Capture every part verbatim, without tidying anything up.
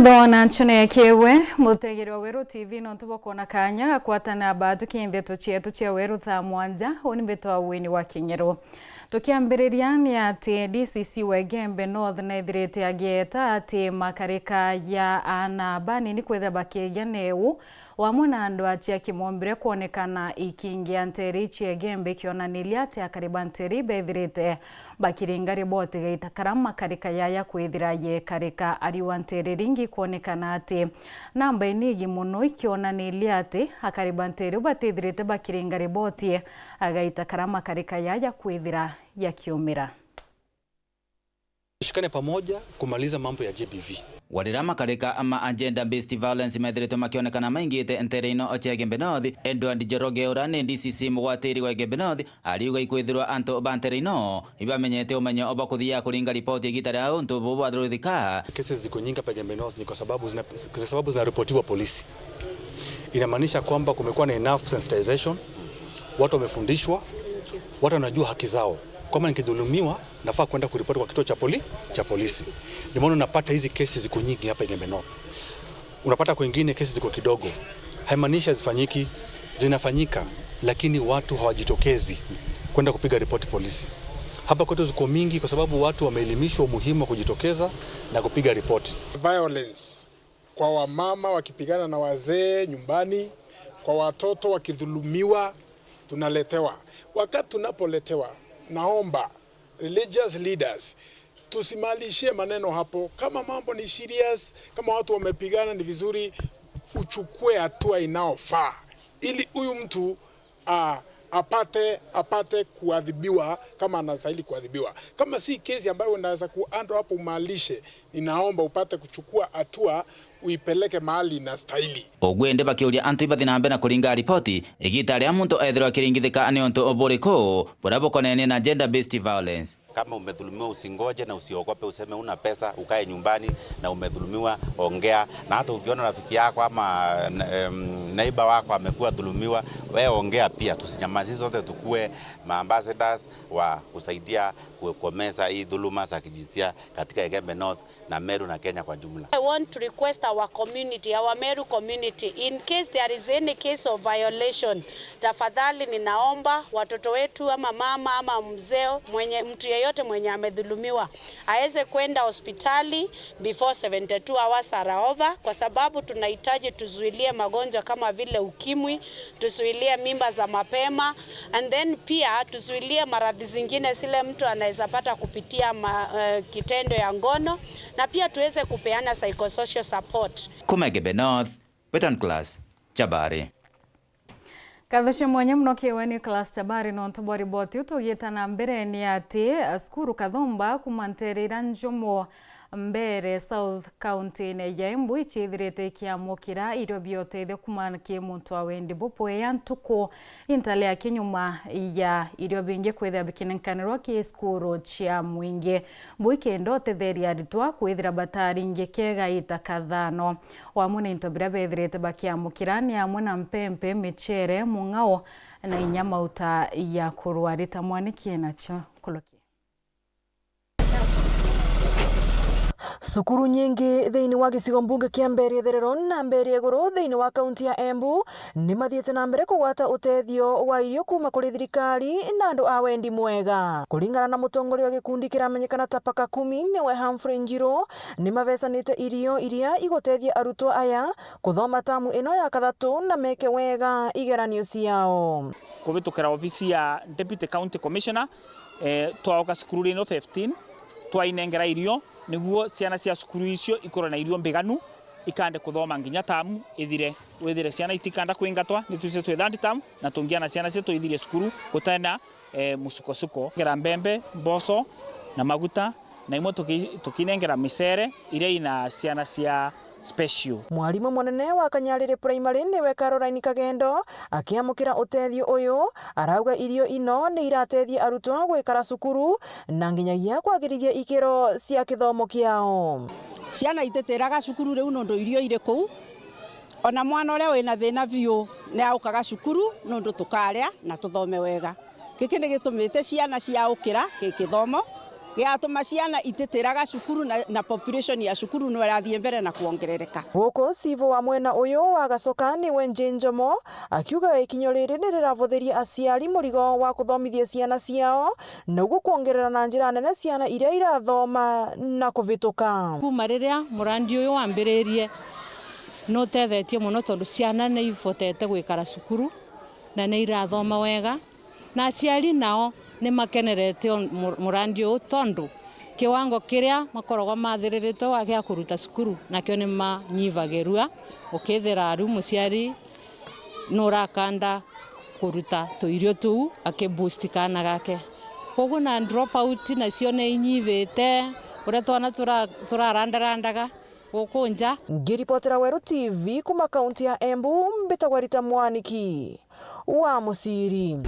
Thona ncune kiwe, mutegeri wa Weru T V, nontu bwa kwona kanya gakwatana batuki ndeto cietu cia Weru thaa mwanja, uni mbitwa Wini wa Kinyeru. Tukiambiriria ni ati D C C wa Igembe North nethirite agieta ati makarika ya aana banini kwithira bakigia neu, wamwe na andu acia kimombire kwonekana ikingia nteere cia Igembe, ikionaniria ati akari ba nteere bethirite bakiringa riboti gaita karia makarika yaya kwithira yekarika. Ariwa nteere ringi ikwonekana ati namba inigi mono, ikionaniria ati akari ba nteere batithirite bakiringa riboti gaita karia makarika yaya kwithira yakiumira. Tushikane pamoja kumaliza mambo ya G B V. Warira makarika ma gender based violence methirite makionekana maingiite nteere ino cia Igembe North, Edward Njoroge uria ni D C C mugwatiri wa Igembe North ariuga ikwithirwa antu ba nteere ino ibamenyete umenyo bwa kuthia kuringa ripoti igita ria untu bubu bwathuruthika. Cases ziko nyingi hapa Igembe North ni kwa sababu zina, kwa sababu zinaripotiwa polisi. Inamaanisha kwamba kumekuwa na enough sensitization, watu wamefundishwa, watu wanajua haki zao. Kama nikidhulumiwa, nafaa kwenda kuripoti kwa kituo cha poli-, cha polisi. Ndio maana unapata hizi kesi ziko nyingi hapa Igembe North. Unapata kwengine kesi ziko kidogo. Haimaanishi hazifanyiki, zinafanyika, lakini watu hawajitokezi kwenda kupiga ripoti polisi. Hapa kwetu ziko mingi kwa sababu watu wameelimishwa umuhimu wa kujitokeza na kupiga ripoti. Violence kwa wamama wakipigana na wazee nyumbani, kwa watoto wakidhulumiwa, tunaletewa. Wakati tunapoletewa, naomba religious leaders, tusimalizishie maneno hapo. Kama mambo ni serious, kama watu wamepigana, ni vizuri uchukue hatua inaofaa ili huyu mtu, ah, apate, apate kuadhibiwa kama anastahili kuadhibiwa. Kama si kesi ambayo unaweza kuhandle hapo umalishe, ninaomba upate kuchukua hatua uipeleke mahali inastahili. Ugwende bakiuria antu ibathi na mbere na kuringa ripoti igita ria muntu ethirwa akiringithika ni untu buriku buria bukonenie na gender based violence. Kama umedhulumiwa, usingoje na usiogope useme una pesa, ukae nyumbani na umedhulumiwa, ongea. Na hata ukiona rafiki yako ama, em, neighbor wako amekuwa dhulumiwa, we ongea pia, tusinyamaze, sisi sote tukue ma ambassadors wa kusaidia kukomeza hii dhuluma za kijinsia katika Igembe North na Meru na Kenya kwa jumla. I want to request our community, our Meru community, in case there is any case of violation, tafadhali ninaomba watoto wetu ama mama ama mzee, mwenye, mtu yeyote mwenye amedhulumiwa, aweze kwenda hospitali before seventy-two hours are over, kwa sababu tunahitaji tuzuilie magonjwa kama vile ukimwi, tuzuilie mimba za mapema, and then pia tuzuilie maradhi zingine zile mtu anaweza pata kupitia ma-, eh, kitendo ya ngono, na pia tuweze kupeana psychosocial support. Kuma Igembe North, Wetan Class Chabari. Katho cia mwanya mono kiwe Nicholas Chabari nontu bwa riboti iu. Tugiita na mbere ni ati, eh, cukuru Kathomba kuma nteere ira njumu Mbeere South, kaunti-ini ya Embu, iciithirite ikiamukira irio bia uteethio kuuma ki muntu wa wendi bubwea ntuku intale ya kinyuma ya irio bingi kwithira bikinenkanirwa ki cukuru cia mwingi. Buu ikenda utetheria aritwa kwithira bataringikega ita kathano. Wamwe na into biria beethirite bakiamukira ni amwe na mpempe, michere, mung'ao na inya mauta ya kurua. Rita Mwaniki enacio nkuruki. Cukuru nyingi thiini wa gicigo mbunge kia Mbeere Itherero na Mbeere Iguru thiini wa kaunti ya Embu ni mathiite na mbere kugwata uteethio wa irio kuuma kuri thirikari na andu a wendi mwega. Kuringana na mutongoria wa gikundi kiramenyekana ta Paka Kumi, niwe Humphrey Njiru, ni mabecanite irio iria iguteethia arutwo aya kuthoma tamu ino ya kathatu na meke wega igeranio ciao. Kubitukira ofisi ya Deputy County Commissioner, eh, twaoka cukuru rino fifteen, twainengera irio, niguo ciana cia cukuru icio ikorwe na irio mbiganu, ikande kuthoma nginya tamu ithire. Withire ciana itikanda kwingatwa, ni tucio twi third term, na tungiana ciana cietu ithirie cukuru gutena, eh, musukosuko. Ngera mbembe, mboco na maguta, na imwe tuki-, tukinengera micere iria ina ciana cia special. Mwarimu munene wa Kanyariri Primary niwe Caroline Kagendo, akiamukira uteethio uyu, arauga irio ino ni irateethia arutwo gwikara cukuru na nginyagia kwagirithia ikiro cia kithomo kiao. Ciana ititiraga cukuru riu nundu irio iri kuu. Ona mwana uria wina thina biu ni aukaga cukuru nundu tukaria na tuthome wega. Giki ni gitumite ciana ciaukira ki kithomo. giatuma ciana ititiraga cukuru na, na population ya cukuru no irathie mbere na kwongerereka. Guku Sivo wa mwena uyu wa Gacoka niwe Njinjomo, akiuga ikinyo riri ni rirabuthiria aciari murigo wa kuthomithia ciana ciao, na uguo kwongerera na njira nene ciana iria irathoma na kuvituka. Kuma riria murandi uyu wambiririe, ni utethetie muno tondu ciana ni ibotete gwikara cukuru na ni irathoma wega, na aciari nao ni makenerete o mu-, murandi uyu tondu kiwango kiria makoragwa mathiriritwe wa gia kuruta cukuru nakio ni manyivagirua, ukithira riu muciari nurakanda kuruta tuirio tuu aki boost kaana gake. Koguo na drop out nacio ni inyivite, uria twana tura-, turarandarandaga guku nja. Ngiripotera Weru T V kuma kaunti ya Embu, mbitagwa Rita Mwaniki wa Muciri.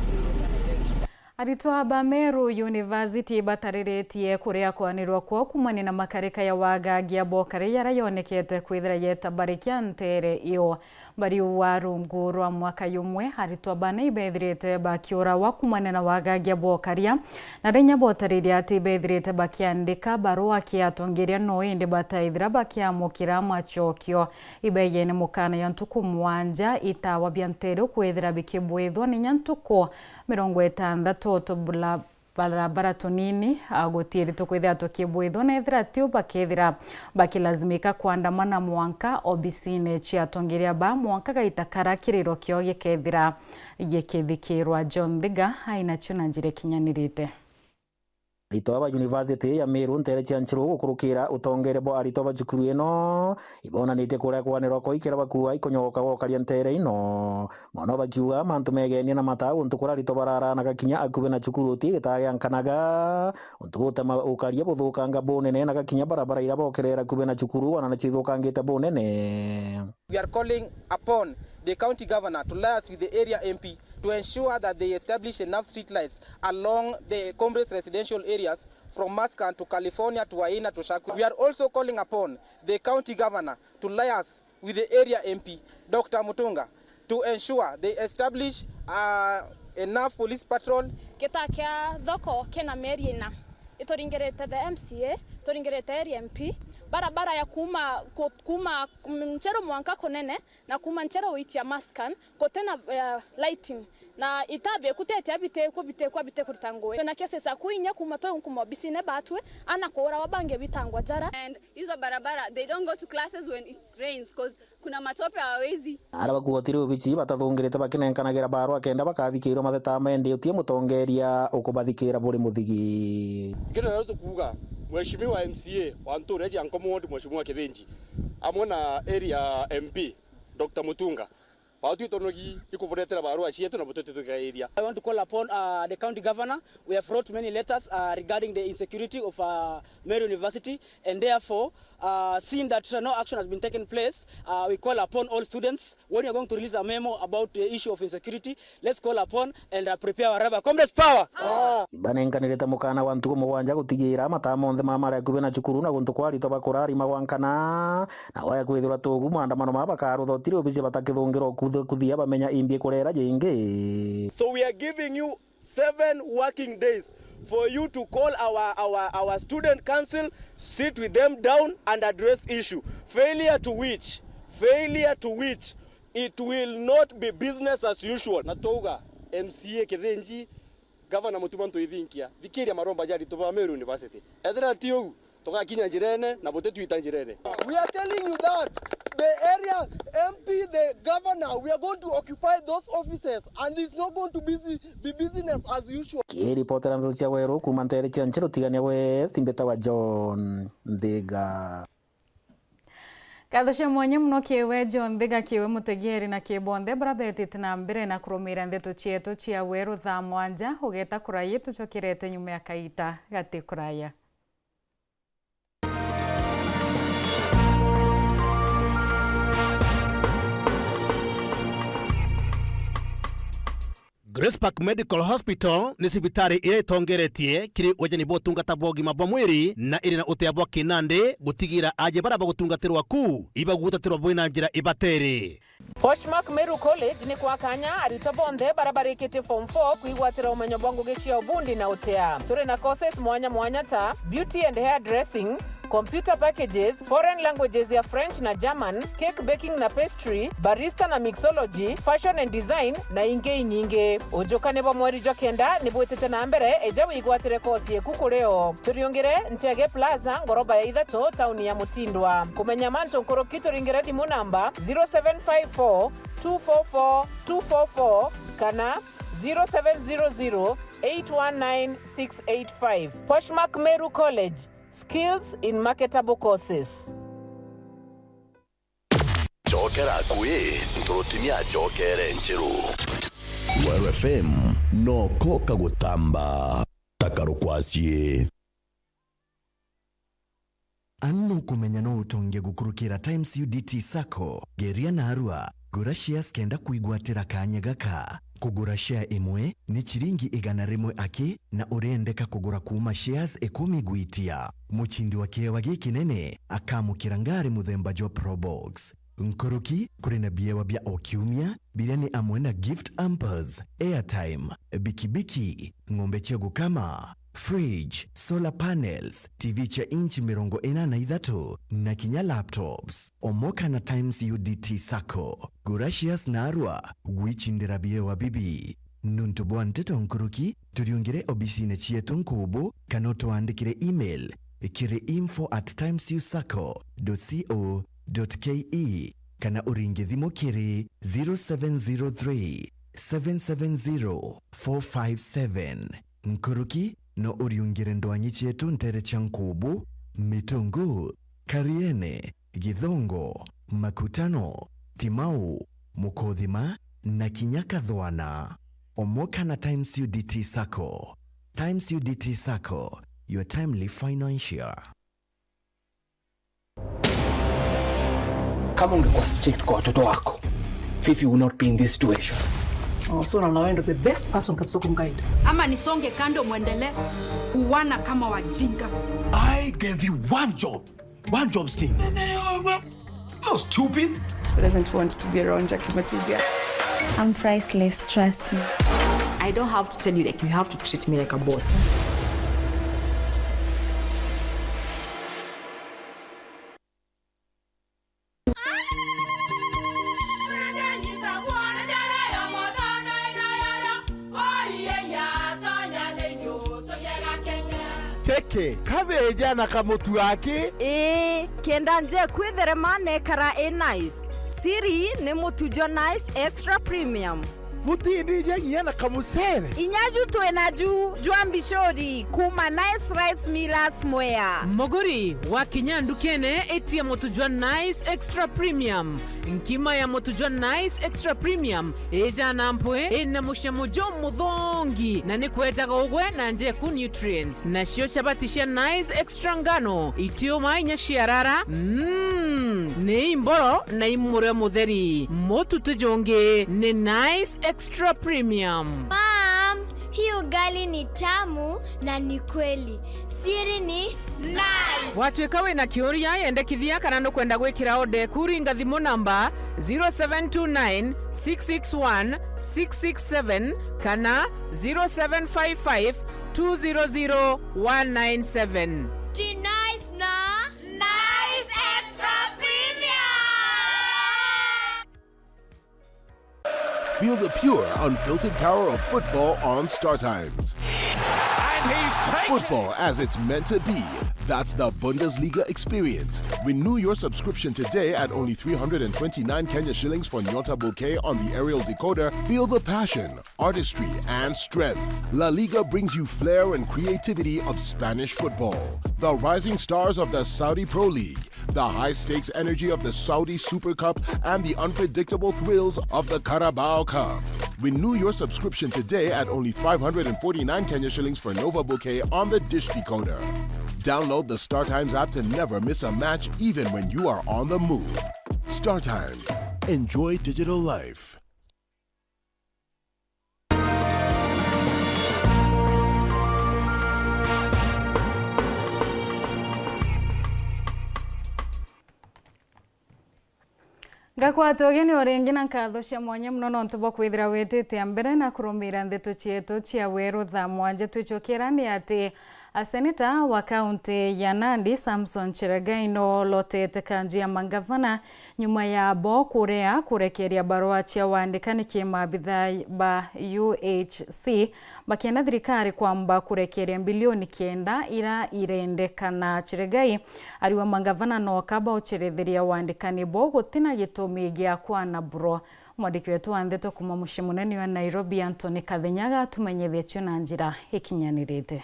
Aritwa ba Meru University batariritie kuria kwanirwa kwao kumania na makarika ya wagagia bokari yaria yonekete kwithira yeta bari kia ntere iyo. Bari uu wa rungu rwa mwaka yumwe, aritwa bana ibethirite bakiurawa kumania na wagagia bwokaria, na rinya botariria ati ibethirite bakiandika barua kia atongeria no indi bataithira bakiamukira macokio. Ibeyene mukana ya ntuku mwanja itawa bia ntere ukwithira bikibwithwa ninya ntuku mirongo itantatu tubula barabara tunini, a, gutiiri tukwithira tukibwithwa, na ethira tiu bakethira bakilazimika kwandamana mwanka obisine cia atongeria ba mwanka gaita kara kiriro kiao gikethira gikithikirwa. John Thiga ainacio na njira ikinyanirite. Aritwa ba University ya Meru ntere cia Nchiru gukurukira utongeria bwa aritwa ba cukuru ino ibonanitie kuria kwanirwa kwa ikira bakua ikunyogoka gwokaria ntere ino. Mono bakiuga mantu megenie na mataa untu kuria aritwa bararanaga kinya akubi na cukuru uti gitaa giankanaga. Untu butema ukaria buthukanga bunene na gakinya barabara iria bokerera akubi na cukuru wana ni cithukangite bunene. We are calling upon the county governor to liaise with the area M P to ensure that they establish enough street lights along the Comrades residential areas from Maskan to California to Waina to Shakwi. We are also calling upon the county governor to liaise with the area M P, Doctor Mutunga, to ensure they establish, uh, enough police patrol. Gita kia thoko kina mieri ina. Ituringirite the M C A, turingirite area M P, barabara ya kuma, ku-, kuma, mm, Ncheru mwanka Kunene na kuma Ncheru witia Maskan, gutina, eh, lighting. Na itabe kutetia biteku, biteku, biteku kuruta ngui. Na cases aku inya kuma twe kuma obisine batwe, ana kuurawa bangi bitangwa jara. And hizo barabara, they don't go to classes when it rains, 'cause kuna matope hawawezi. Ara bakuotire ubici batathungirite bakinenkanagira barua kenda bakathikirwa matheta mendi utie mutongeria ukubathikira buri muthigi. Kile leo tukuuga, Mheshimiwa M C A wa Nturi ya Nkomo Ward, Mheshimiwa Kithinji, amwe na area M P, Doctor Mutunga, Bautwi tonogi ikuburetera barua cietu na butete tugairia. I want to call upon, uh, the county governor. We have wrote many letters, uh, regarding the insecurity of, uh, Meru University, and therefore, uh, seeing that, uh, no action has been taken place, uh, we call upon all students, when you are going to release a memo about the issue of insecurity, let's call upon and, uh, prepare our rubber. Comrades, power! Ibanenkanirite mukana wa ntuku mugwanja gutigira mataa monthe mara mari akubi na cukuru na guntu kwa aritwa bakurarima gwankana. Na waya kwithirwa tugu, maandamano maya bakarutha utiri obici batakithungirwa kuthu-, kuthia bamenya imbi kurera jingi. So we are giving you seven working days for you to call our, our, our student council, sit with them down and address issue. Failure to which, failure to which, it will not be business as usual. Na twauga M C A Kithinji, Gavana Mutuma Ntwithinkia, thikiria maromba ja aritwa ba Meru University. Ethira ti uu, tugakinya njirene na butitwita njirene. We are telling you that the area M P, the governor, we are going to occupy those offices and it's not going to busy, be business as usual. Kiripotera ndeto cia Weru kuma ntere cia Nchiru Tigania West, mbitawa John Nthiga. Ngatho cia mwanya mono kiwe John Nthiga, kiwe mutegeeri na ki bonthe bara betite na mbere na kurumira ndeto cietu cia Weru thaa mwanja. Ugeta kuraya, tucokerete nyuma ya kaita gati kuraya. Respark Medical Hospital ni cibitari iria itongeretie kiri ujeni bwa utungata bwa ugima bwa mwiri na iri na utea bwa kinandi gutigira aja baria bagutungatirwa ku ibagutatirwa bwi na njira ibatere. Poshmark Meru College ni kwa kanya aritwa bonthe baria barikitie form four kwigwatira umenyo bwa ngugi cia ubundi na utea. Turi na courses mwanya mwanya ta beauty and hair dressing, computer packages, foreign languages ya French na German, cake baking na pastry, barista na mixology, fashion and design, na ingi inyingi. Ujukani bwa mweri jwa kenda ni bwitite na mbere, eja wigwatire kosi yeku kuri o. Turiungire Nchege Plaza, ngoroba ya ithatu, tauni ya Mutindwa. Kumenya mantu nkuruki, turingire thimu namba zero seven five four two four four two four four kana zero seven zero zero eight one nine six eight five. Poshmark Meru College, skills in marketable courses. Cokera akui, nturutimia acokere nchiru. Weru F M, noko kagutamba, ta karukwacie. Anu nukumenya no utonge gukurukira Times U D T Sacco. Geria narua, gura shares kenda kwigwatira kanya gaka. Kugura share imwe ni chiringi igana rimwe aki, na urendeka kugura kuuma shares ikumi gwitia. Muchindi wa kiewa gikinene akamukira ngari muthemba jwa Probox. Nkuruki, kuri na biewa bia o kiumia, biria ni amwe na gift hampers, airtime, bikibiki, ng'ombe cia gukama, fridge, solar panels, T V cia inchi mirongo ina na ithatu, na kinya laptops. Omoka na Times U D T Sacco. Gura shares narua, gwichindira biewa bibi. Nuntu bwa nteto nkuruki, turiungire obisine cietu nkubu, kana utwandikire email kiri info at times u sacco dot co dot ke, kana uringe thimu kiri zero seven zero three, seven seven zero, four five seven. Nkuruki, no uriungire ndwangi cietu ntere cia Nkubu, Mitungu, Kariene, Githongo, Makutano, Timau, Mukothima, na kinya Kathwana. Omoka na Times U D T Sacco. Times U D T Sacco, your timely financier. Kama ungekuwa strict kwa watoto wako, Fifi would not be in this situation. Oh, so unaona wewe ndio the best person kabisa kumguide. Ama nisonge kando, muendelee kuwana kama wajinga. I gave you one job. One job, Steve. No, stupid. Who doesn't want to be around Jackie Matibia? I'm priceless, trust me. I don't have to tell you, like, you have to treat me like a boss. Keke, kabeja na kamutu aki. Ii, kenda nje kwitherema nekara i nice. Siri ni mutu jwa Nice Extra Premium. Butindija nginya na kamucere. Inya ju twina ju jwa mbicuri kuma Nice Rice Millers Mwea. Muguri, wakinya ndukene, itia mutu jwa Nice Extra Premium. Nkima ya mutu jwa Nice Extra Premium ijana mpwi, ina mucamo jumuthongi, na ni kwejaga ugwe na njeku nutrients. Nacio chabati cia Nice Extra ngano, itiuma inya ciarara, mm, ni imboro na imurio mutheri. Mutu tujungi ni Nice Extra Premium. Mom, hii ugali ni tamu na ni kweli. Siri ni Nice. Watuika wina kiuria, yendekithia kana nukwenda gwikira order eku, ringa thimu namba zero seven two nine, six six one, six six seven kana zero seven five five, two zero zero, one nine seven. Ji Nice na Nice Extra Premium. Feel the pure, unfiltered power of football on Star Times. And he's taken Football as it's meant to be. That's the Bundesliga experience. Renew your subscription today at only three hundred and twenty-nine Kenya shillings for Nyota Bouquet on the aerial decoder. Feel the passion, artistry, and strength. La Liga brings you flair and creativity of Spanish football. The rising stars of the Saudi Pro League, the high-stakes energy of the Saudi Super Cup, and the unpredictable thrills of the Carabao Cup. Renew your subscription today at only five hundred and forty-nine Kenya shillings for Nova Bouquet on the dish decoder. Download the StarTimes app to never miss a match, even when you are on the move. StarTimes. Enjoy digital life. Ngakwata ugeni o ringi na nkatho cia mwanya mono nontu bwa kwithira witite mbere na kurumira ndeto cietu cia weru thaa mwanja. Twicokera ni ati aseneta wa kaunti ya Nandi, Samson Cherargei, noolotete kanju ya mangavana nyuma ya bo kurea kurekeria barua cia wandikani ki maabitha ba U H C bakienda thirikari kwamba kurekeria mbilioni kenda ira irendekana. Cherargei ariuga mangavana noka bauchirithiria wandikani bo gutina gitumi gia kwana buro. Mwandiki wetu wa ndeto kuuma mucii munene wa Nairobi, Anthony Kathenya, agatumenyithia cio na njira ikinyanirite.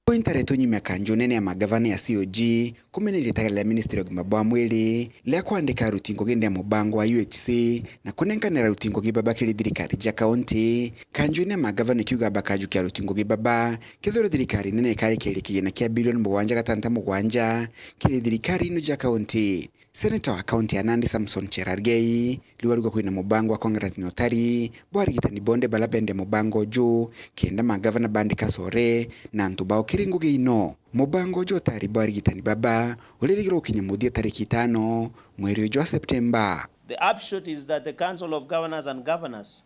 Kwi ntaretwe nyuma ya kanju nene ya magavana ya C O G kumeneria itagara ria ministry ya ugima bwa mwiri ria kwandika aruti ngugi nde ya mubango wa U H C na kunenkanira aruti ngugi baba kiri thirikari ja kaunti. Kanju ine ya magavana ikiuga bakajukia aruti ngugi baba kethirwa thirikari nene ikarekeria kigina kia bilioni mugwanja gatanta mugwanja kiri thirikari ino ja kaunti. Seneta wa kaunti ya Nandi, Samson Cherargei, riu arigwa kwina mubango wa kong'eranithia utari bwa arigitani bonthe baria bende mubango uju, kenda magavana bandika sore na antu bao kiri ngugi ino. Mubango uju utari bwa arigitani baba uririgirwe gukinya muthia tariki itano mweri uju wa Septemba. The upshot is that the Council of Governors and Governors,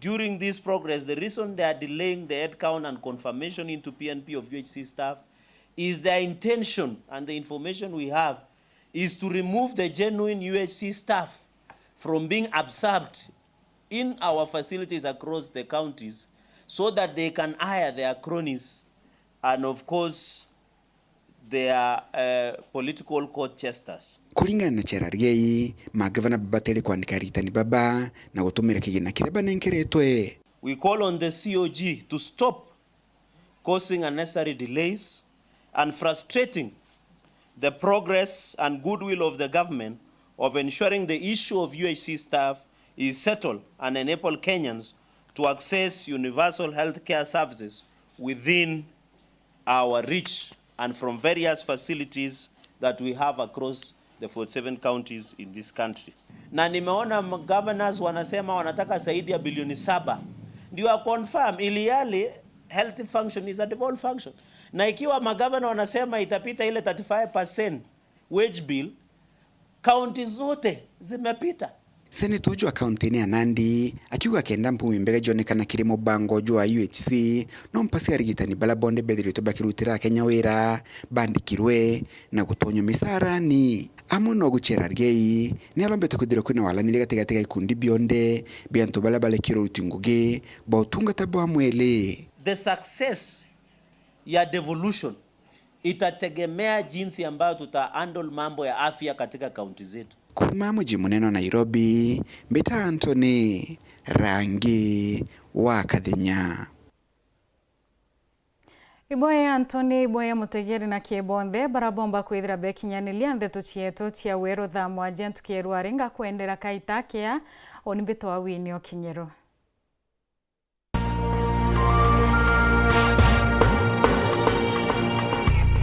during this progress, the reason they are delaying the headcount and confirmation into P N P of U H C staff is their intention, and the information we have is to remove the genuine U H C staff from being absorbed in our facilities across the counties so that they can hire their cronies and, of course, their, uh, political court jesters. Kuringana na Cherargei, magavana babatiri kwandika arigitani baba na gutumira kigina kiria banenkeretwe. We call on the C O G to stop causing unnecessary delays and frustrating the progress and goodwill of the government of ensuring the issue of U H C staff is settled and enable Kenyans to access universal healthcare services within our reach and from various facilities that we have across the forty-seven counties in this country. Na nimeona m-, governors wanasema wanataka zaidi ya bilioni saba. Ndio a confirm, ili hali health function is a devolved function. Na ikiwa magavana wanasema itapita ile thirty-five percent wage bill, kaunti zote zimepita. Seneta uju wa kaunti-ini ya Nandi akiuga kenda mpumi mbega cionekana kiri mubango uju wa U H C, no mpasi arigitani baria bonthe bethiritwe bakirutira Akenya wira bandikirwe na gutonywa micarani. Amwe no guchera rgei ni arombete kwithirwa kwina walaniria gatigati ga ikundi bionthe bia antu baria barekirwe uruti ngugi bwa utungata bwa mwili. The success ya devolution itategemea jinsi ambayo tuta handle mambo ya afya katika kaunti zetu. Kuuma muji munene wa Nairobi, mbita Anthony Rangi wa Kathenya. Iboya Anthony, iboya mutegeri na kibonthe barabomba kwithira bekinyanilia ndeto cietu cia weru thaa mwanja ntuki ya rwari ngakwendera kaita kea, uni mbitwa Winnie Okinyero.